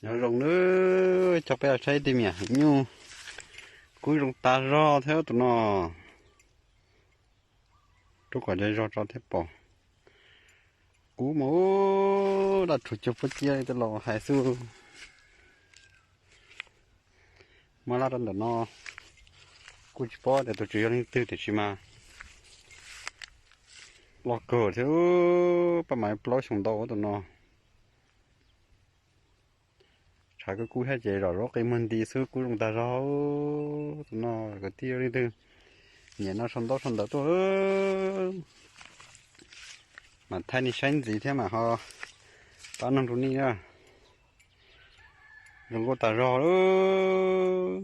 Nyob zoo nawb, coj peb los saib tej me nyuj kub zoo tas zog thiab tus no. Rub kom ze zog tso thiaj pom. Kub mas daj rhuv cuag puab ciab li tej laus hais xwb. Muab laj rau ntawm no, kuj tsis paub tias tus tswv yog leej twg tiam sis mas loj kawg thiab, paj mas plaub xyoos ntau tus no. Tshav kub kub thiab ces zom zaub qi muag nti xwb, kub zoo tas zog. Tus no kwv tij leej twg nyiam no sau ntaub sau ntawv tuaj. Mam thaij nej saib ntxiv thiab mam ho pab noog rau nej na. Zoo nkauj tas zog lawm.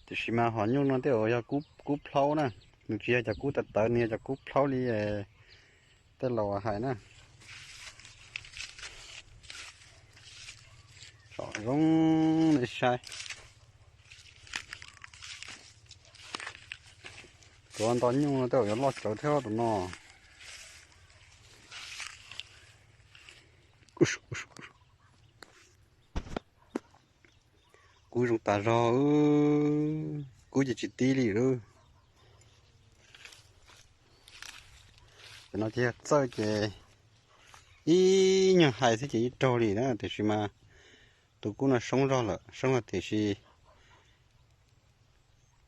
Tiam sis mas hom nyuj no tej zaum yog kub plhaub na, nws tsis yog cov kub tawv tawv, nws yog cov kub plhaub li tej laus hais na. Tsom zoo nej saib. Tus nto nyuj no tej zaum yuav loj tsawv thiab tus no. Kub zoo tas zog, kub ces tsis tib li lawm. Cov no ces yog txawj ces ib nyuag hais xwb ces yeej raug li na, tiam sis mas tus kub no soob zog lawm, soob lawm tiam sis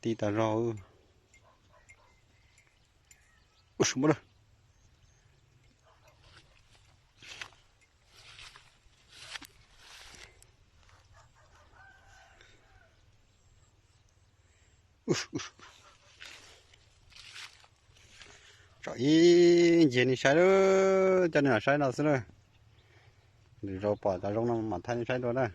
tib tas zog. Tsom ib ncig nej saib lawm, coj nej los saib no xwb na. Lwm zaus pom cov zoo no mam thaij nej saib dua na.